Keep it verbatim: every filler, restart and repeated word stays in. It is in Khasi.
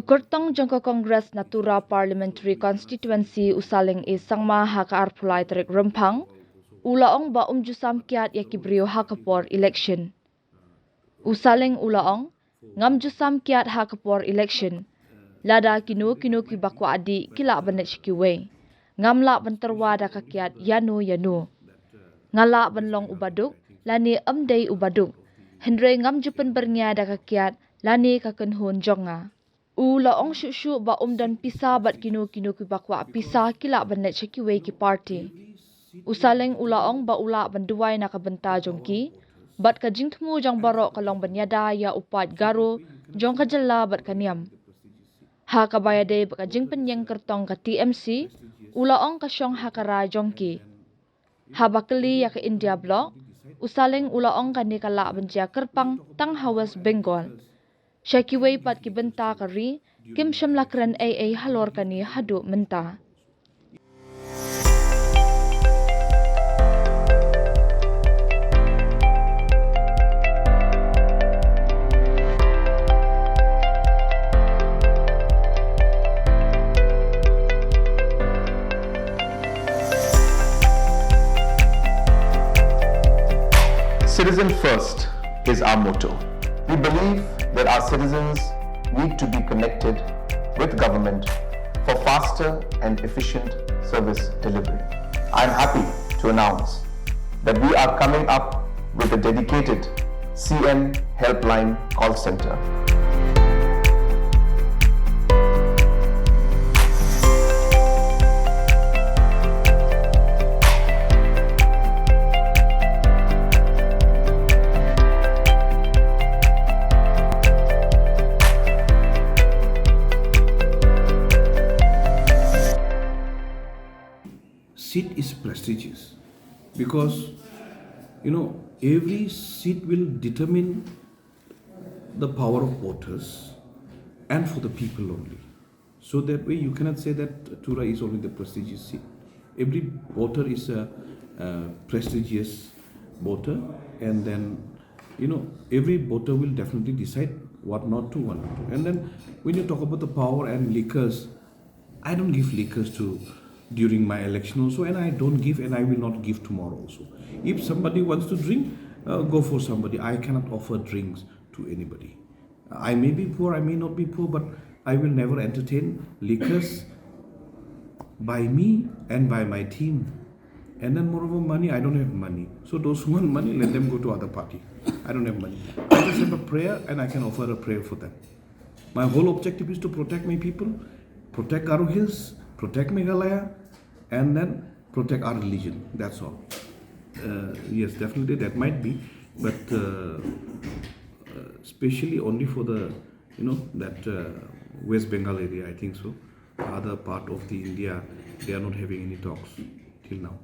Kyrtong jong ka Congress na Tura Parliamentary Constituency u Saleng A Sangma ha ka arphew lai tarik Rymphang u la ong ba um ju sam kiad ïa ki briew ha ka por election. U Saleng u la ong, ngam ju sam kiad ha ka por election. Lada kino kino kiba kwah dih ki lah ban leit sha kiwei. Ngam lah ban tyrwa da ka kiad ïano ïano. Nga lah ban long uba duk lane ym dei uba duk. Hynrei ngam ju pynbyrngia da ka kiad lane ka kynhun jong nga. U la ong shuh shuh ba um don pisa bad kino kino kiba kwah pisa ki lah ban leit sha kiwei ki party. U Saleng u la ong ba u lah ban duwai na ka bynta jong ki bad ka jingthmu jong baroh ka long ban ïada ïa u paid Garo jong ka jylla bad ka niam. Ha kaba ïadei bad ka jingpynïeng kyrtong ka T M C, u la ong ka shong ha ka rai jong ki. Haba kylli ïa ka India Bloc, u Saleng u la ong kane ka lah ban jia kyrpang tang ha West Bengal. Sha kiwei pat ki bynta ka ri kim shym la kren ei ei halor kane haduh mynta. Citizen first is our motto. We believe that our citizens need to be connected with government for faster and efficient service delivery. I am happy to announce that we are coming up with a dedicated C M Helpline call center. Seat is prestigious because, you know, every seat will determine the power of voters and for the people only. So that way you cannot say that Tura is only the prestigious seat. Every voter is a, a prestigious voter, and then, you know, every voter will definitely decide what not to, what not to. And then when you talk about the power and liquors, I don't give liquors to during my election also, and I don't give and I will not give tomorrow also. If somebody wants to drink, uh, go for somebody. I cannot offer drinks to anybody. I may be poor, I may not be poor, but I will never entertain liquors by me and by my team. And then moreover, money, I don't have money. So those who want money, let them go to other party. I don't have money. I just have a prayer and I can offer a prayer for them. My whole objective is to protect my people, protect Garo Hills, protect Meghalaya, and then protect our religion. That's all. Uh, yes, definitely that might be, but uh, uh, especially only for the, you know, that uh, West Bengal area, I think so. Other part of the India, they are not having any talks till now.